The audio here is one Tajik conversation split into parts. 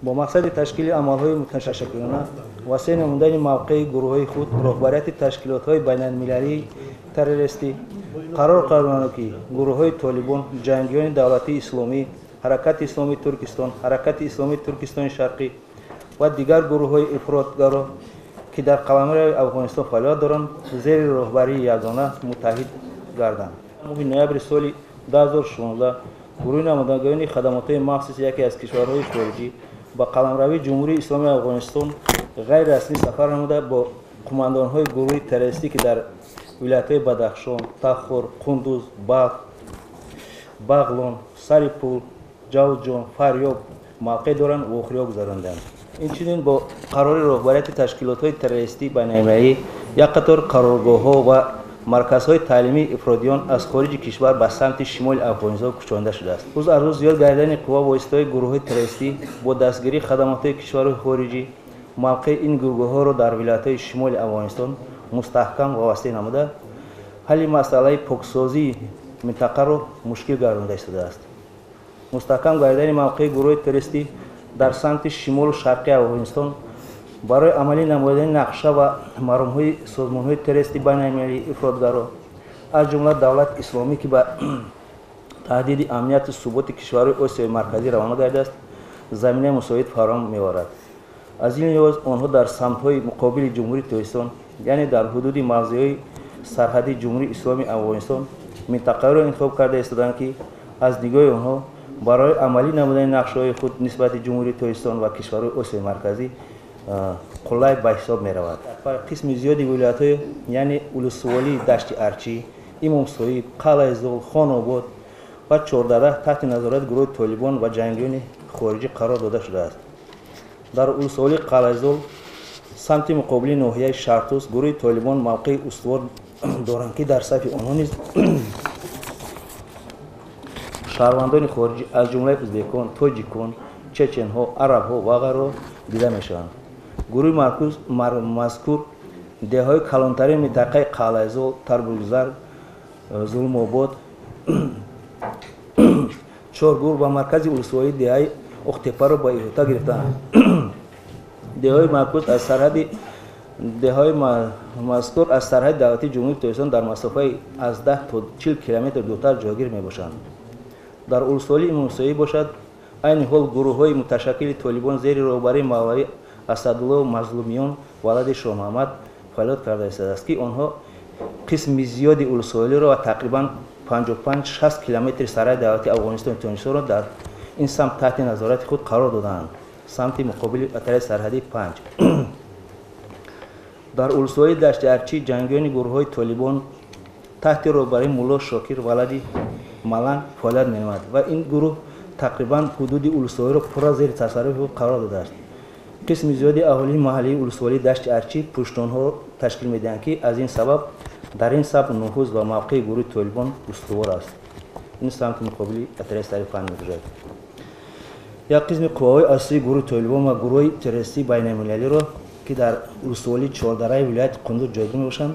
Бо мақсади ташкили амалҳои муташаккилона васеъ намудани мавқеи гурӯҳҳои худ, роҳбарияти ташкилотҳои байналмилалии террористӣ қарор карданд, ки гурӯҳҳои Толибон, ҷангиёни давлатии исломӣ, Ҳаракати исломии Туркистон, Ҳаракати исломии Туркистони Шарқӣ ва дигар гурӯҳҳои ифротгаро, ки дар қаламрави Афғонистон фаъолият доранд, зери роҳбарии ягона муттаҳид гарданд. Моҳи ноябри соли 2016 гурӯҳи намояндагони хадамотҳои махсуси яке аз кишварҳои хориҷӣ ба қаламрави Ҷумҳурии Исломии Афғонистон ғайрирасмӣ сафар намуда, бо қумандонҳои гурӯҳи террористӣ, ки дар вилоятҳои Бадахшон, Тахор, Қундуз, Балх, Бағлон, Сарипул, Ҷавзҷон, Фарёб мавқеъ доранд, вохӯриҳо гузаронданд. Инчунин бо қарори роҳбарияти ташкилотҳои террористии байналмилалӣ як қатор қароргоҳҳо ва марказҳои таълимии ифродиён аз хориҷи кишвар ба самти шимоли Афғонистон кӯчонда шудааст. Рӯз аз рӯз зиёд гардидани қувва воситаҳои гурӯҳҳои террористӣ бо дастгирии хадамотҳои кишварҳои хориҷӣ мавқеи ин гурӯҳҳоро дар вилоятҳои шимоли Афғонистон мустаҳкам ва васеъ намуда, ҳалли масъалаи поксозии минтақаро мушкил гардонда истодааст. Мустаҳкам гардидани мавқеи гурӯҳи террористӣ дар самти шимолу шарқии Афғонистон барои амалӣ намудани нақша ва маромҳои созмонҳои террористии байналмилалии ифротгаро, аз ҷумла Давлати Исломӣ, ки ба таҳдиди амнияту суботи кишварҳои Осиёи Марказӣ равона гардидааст, заминаи мусоид фароҳам меоварад. Аз ин лиҳоз онҳо дар самтҳои муқобили Ҷумҳурии Тоҷикистон, яъне дар ҳудуди мавзеъҳои сарҳадии Ҷумҳурии Исломии Афғонистон минтақаҳоро интихоб карда истоданд, ки аз нигоҳи онҳо барои амалӣ намудани нақшаҳои худ нисбати Ҷумҳурии Тоҷикистон ва кишварҳои Осиёи Марказӣ қулай ба ҳисоб меравад. Қисми зиёди вилоятҳои, яъне улусволии Дашти Арчӣ, Имомсоҳиб, Қалъаизол, Хонобод ва Чордара таҳти назорати гурӯҳи Толибон ва ҷангиёни хориҷӣ қарор дода шудааст. Дар улусволии Қалъаизол, самти муқобили ноҳияи Шартус, гурӯҳи Толибон мавқеи устувор доранд, ки дар сафи онҳо низ шаҳрвандони хориҷӣ, аз ҷумлаи ӯзбекон, тоҷикон, чеченҳо, арабҳо ва ғайраҳо дида мешаванд. Гурӯҳи мазкур деҳаҳои калонтарини минтақаи Қалъаизол, Тарбулгузар, Зулмобод, Чоргур ва маркази улусволии деҳаи Оқтепаро ба иҳота гирифтаанд. Деҳаҳои мазкур аз сарҳади давлатии Ҷумҳурии Тоҷикистон дар масофаи аз 10 то 40 километр дуртар ҷойгир мебошанд. Дар улусволии Имомсоҳиб бошад, айни ҳол гурӯҳҳои муташаккили Толибон зери роҳбарии мавлавӣ Асадулло Мазлумиён валади Шоҳмуҳаммад фаъолият карда истодааст, ки онҳо қисми зиёди улусволиро ва тақрибан 55-60 километри сарҳади давлатии Афғонистону Тоҷикистонро дар ин самт таҳти назорати худ қарор додаанд. Самти муқобили отряди сарҳадии 5. Дар улусволии Дашти Арчӣ ҷангиёни гурӯҳҳои Толибон таҳти роҳбарии Мулло Шокир валади Маланг фаъолият менамояд ва ин гурӯҳ тақрибан ҳудуди улусволиро пурра зери тасарруфи худ қарор додааст. Қисми зиёди аҳолии маҳаллии улусволии Дашти Арчӣ пуштунҳо ташкил медиҳанд, ки аз ин сабаб дар ин самт нуфуз ва мавқеи гурӯҳи Толибон устувор аст. Ин самти муқобили отряди сарҳади 5 мебошад. Як қисми қувваҳои асосии гурӯҳи Толибон ва гурӯҳҳои террористии байналмилалиро, ки дар улусволии Чордараи вилояти Қундуз ҷойгир мебошанд,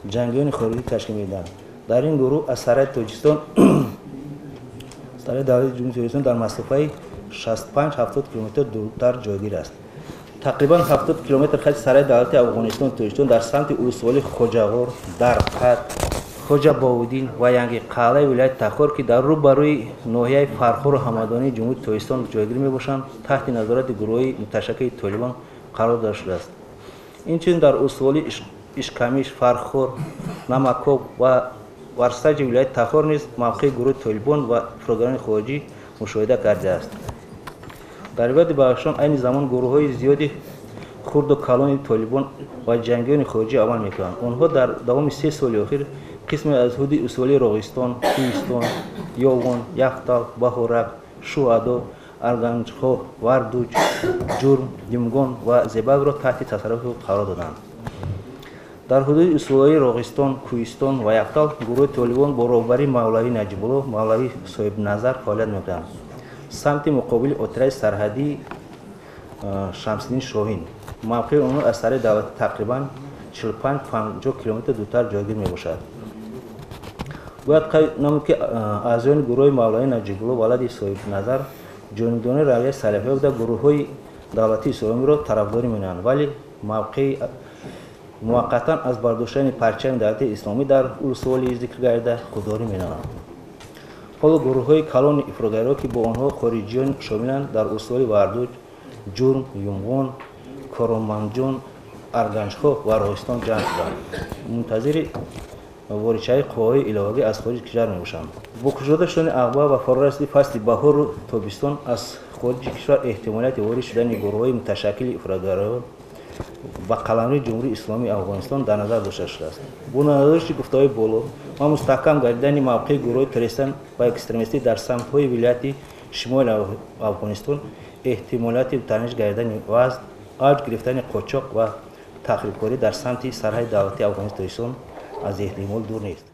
ҷангиёни хориҷӣ ташкил медиҳанд. Дар ин гурӯҳ аз сарҳади Тоҷикистон, сарҳади давлати Ҷумҳурии Тоҷикистон дар масофаи 65-70 километр дуртар ҷойгир аст. Тақрибан 70 километр хати сарҳади давлати Афғонистону Тоҷикистон дар самти улусволии Хоҷағор, Дарқад, Хоҷа Бовуддин ва Янги Қалъаи вилояти Тахор, ки дар рӯ ба рӯи ноҳияи Фархору Ҳамадонии Ҷумҳурии Тоҷикистон ҷойгир мебошанд, таҳти назорати гурӯҳҳои муташаккили Толибон қарор дода шудааст. Инчунин дар улусволии Ишкамиш, Фархор, Намакоб ва Варсаҷи вилояти Тахор низ мавқеи гурӯҳи Толибон ва ифротгарони хориҷӣ мушоҳида кардааст. Дар вилояти Бадахшон айни замон гурӯҳҳои зиёди хурду калони Толибон ва ҷангиёни хориҷӣ амал мекунанд. Онҳо дар давоми 3 соли охир қисме аз ҳудуди улусволии Роғистон, Кӯҳистон, Ёвон, Яфтал, Баҳорак, Шуҳадо, Арганҷхоҳ, Вардуҷ, Ҷурм, Юмгон ва Зебакро таҳти тасарруфи худ қарор доданд. Дар ҳудуди улусволии Роғистон, Кӯҳистон ва Яфтал гурӯҳи Толибон бо роҳбарии мавлавӣ Наҷибулло, мавлавӣ Соҳибназар фаъолият мекунанд. Самти муқобили отряди сарҳадии Шамсиддин Шоҳин. Мавқеи онҳо аз сарҳади давлатӣ тақрибан 45-50 километр дуртар ҷойгир мебошад. Бояд қайд намуд, ки аъзоёни гурӯҳи мавлавӣ Наҷибулло валади Соҳибназар Ҷонибдорони равияи салафия буда, гурӯҳҳои давлатии исломиро тарафдорӣ менамоянд, вале мавқеи муваққатан аз бардоштани парчами давлати исломӣ дар улусволии зикр гардида худдорӣ менамоянд. Ҳоло гурӯҳҳои калони ифротгароӣ, ки бо онҳо хориҷиён шомиланд, дар улусволи Вардуҷ, Ҷурм, Юмғон, Короманҷон, Арганҷхоҳ ва Роҳистон ҷамъ шуданд, мунтазири воридшавии қувваҳои иловагӣ аз хориҷи кишвар мебошанд. Бо кушода шудани ағба ва фарорасиди фасли баҳору тобистон аз хориҷи кишвар эҳтимолияти ворид шудани гурӯҳҳои муташаккили ифротгароён ба қаламрави Ҷумҳурии Исломии Афғонистон дар назар дошта шудааст. Бо назардошти гуфтаҳои боло ва мустаҳкам гардидани мавқеи гурӯҳҳои террористӣ ва экстремистӣ дар самтҳои вилояти шимоли Афғонистон, эҳтимолияти таниш гардидани вазъ, авҷ гирифтани қочоқ ва тахрибкорӣ дар самти сарҳади давлатии Афғонистон аз эҳтимол дур нест.